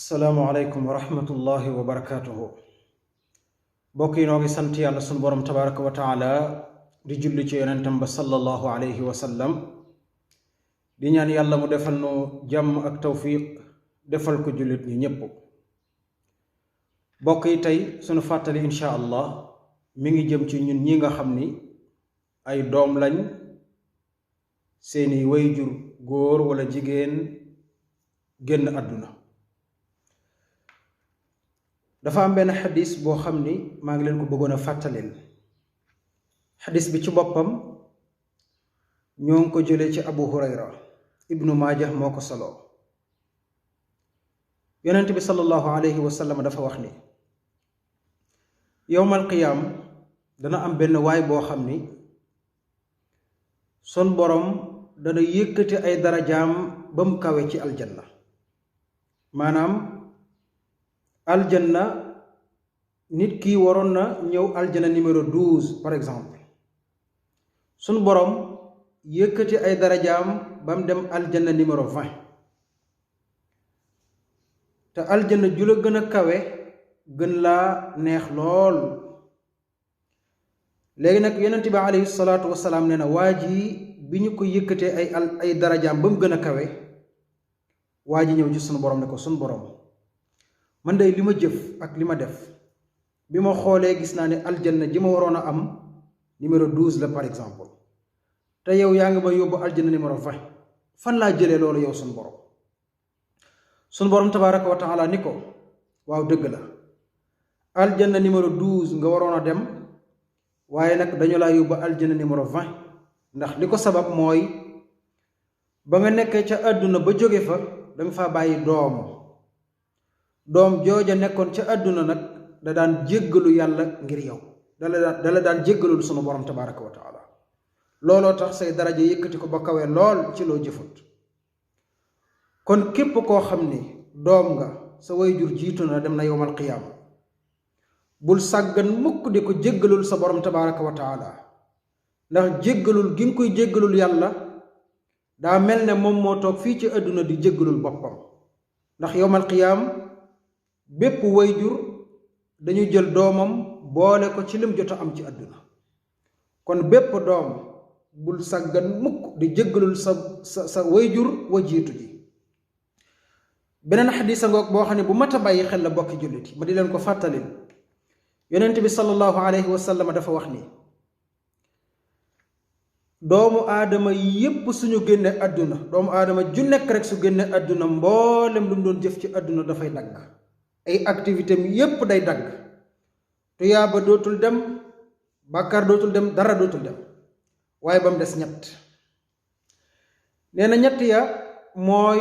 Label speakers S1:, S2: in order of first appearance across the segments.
S1: assalaamu aleykum wa rahmatullahi wa barakatuhu bokk yi noo ngi sant yàlla sunu borom tabaraka wa taala di julli ci yonentam ba sallallahu alayhi wa sallam di ñaan yàlla mu defal nu jàmm ak tawfiq defal ko jullit ñi ñépp bokk yi tey sunu fàttali insha allah mi ngi jëm ci ñun ñi nga xam ni ay doom lañ seeni wayjur góor wala jigéen génn àdduna dafa am benn xadis boo xam ni maa ngi leen ko bëggoon a fàttaleel xadis bi ci boppam ñoo ngi ko jëlee ci abu hurayra ibnu maajah moo ko solo yonent bi sallallahu alayhi wa sallam dafa wax ni yowmal qiyaam dana am benn waay boo xam ni son borom dana yëkkati ay darajaam ba mu kawe ci aljanna maanaam aljanna nit ki waroon na ñëw aljanna numéro 12 par exemple sunu borom yëkkati ay darajaam ba mu dem aljanna numéro 20 te aljanna ju la gën a kawe gën laa neex lool léegi nag yonent bi alayhi salaatu wasalaam nee na waa ji bi ñu ko yëkkatee ay darajaam ba mu gën a kawe waa ji ñëw ci sunu borom ne ko sunu borom man day li ma jëf ak li ma def bi ma xoolee gis naa ne aljanna ji ma waroon a am numéro 12 la par exemple te yow yaa ngi ma yóbbu aljanna numéro 20 fan laa jëlee loolu yow sunu borom tabaraka wa taala ni ko waaw dëgg la aljanna numéro 12 nga waroon a dem waaye nag dañu laa yóbbu aljanna numéro 20 ndax li ko sabab mooy ba nga nekkee ca àdduna ba jóge fa danga faa bàyyi doom jooja nekkoon ca àdduna nag da daan jéggalu yàlla ngir yow dala daan jéggalul sunu borom tabaraka wa taala looloo tax say daraja yëkkati ko ba kawe lool ci loo jëfut kon képp koo xam ni doom nga sa wayjur jiitu na dem na yowmal qiyaama bul sàggan mukk di ko jéggalul sa borom tabaraka wa taala ndax jéggalul gi nga koy jéggalul yàlla daa mel ne moom moo toog fii ci àdduna di jéggalul boppam ndax yowmal qiyaam bépp wayjur dañu jël doomam boole ko ci lim jot a am ci àdduna kon bépp doom bul sàggan mukk di jéggalul sa wayjur wa jiitu ji beneen xadisa ngoog boo xam ne bu mat a bàyyi xel la bokki jullit yi ma di leen ko fàttalil yonent bi sallallahu alayhi wa sallam dafa wax ni doomu aadama yépp suñu génne àdduna doomu aadama ju nekk rek su génne àdduna mboolem lu mu doon jëf ci àdduna dafay dagg ay activité mi yépp day dagg tuyaaba dootul dem bàkkaar dootul dem dara dootul dem waaye ba mu des ñett nee na ñett ya mooy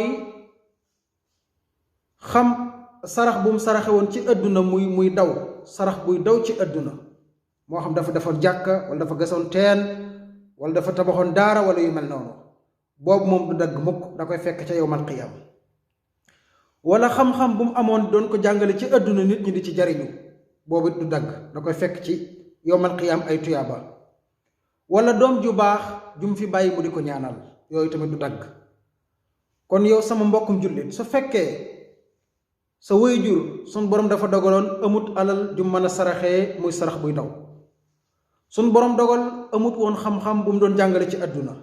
S1: xam sarax bu mu saraxe woon ci àdduna muy daw sarax buy daw ci àdduna moo xam dafa defoon jàkka wala dafa gasoon teen wala dafa tabaxoon daara wala yu mel noonu boobu moom du dagg mukk da koy fekk ca yowmal qiyaam wala xam-xam bu mu amoon doon ko jàngale ci àdduna nit ñi di ci jariñu boobu du dagg da koy fekk ci yowmal qiyaam ay tuyaaba wala doom ju baax ju mu fi bàyyi mu di ko ñaanal yooyu tamit du dagg kon yow sama mbokkum jullit su fekkee sa waajur sun borom dafa dogaloon amut alal ju mën a saraxee muy sarax buy daw sun borom dogal amut woon xam-xam bu mu doon jàngale ci àdduna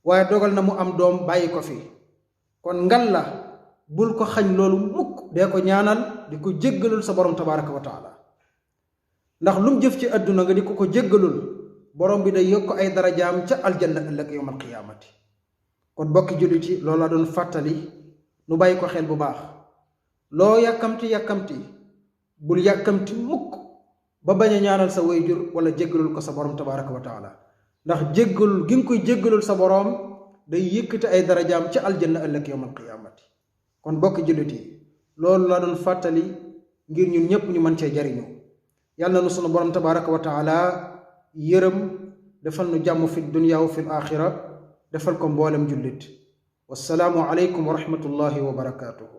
S1: waaye dogal na mu am doom bàyyi ko fi kon ngal la bul ko xañ loolu mukk dee ko ñaanal di ko jéggalul sa borom tabaraka wa taala ndax lu mu jëf ci àdduna nga di ko jéggalul borom bi day yokk ay darajaam ca aljanna ëllëg yowmal qiyaamati kon bokki jullit yi loolu la doon fàttali nu bàyyi ko xel bu baax loo yàkkamti bul yàkkamti mukk ba bañ a ñaanal sa wayjur wala jéggalul ko sa borom tabaraka wa taala ndax jéggalul gi nga koy jéggalul sa borom day yëkkati ay darajaam ca aljanna ëllëg yowmal qiyaamati kon bokki jullit yi loolu la doon fàttali ngir ñun ñépp ñu mën cee jariñu yàlla na nu sunu borom tabaraka wa taala yërëm defal nu jàmm fi dunya wa fi aaxira defal ko mboolem jullit wassalaamu aleykum wa rahmatullahi wa barakaatuhu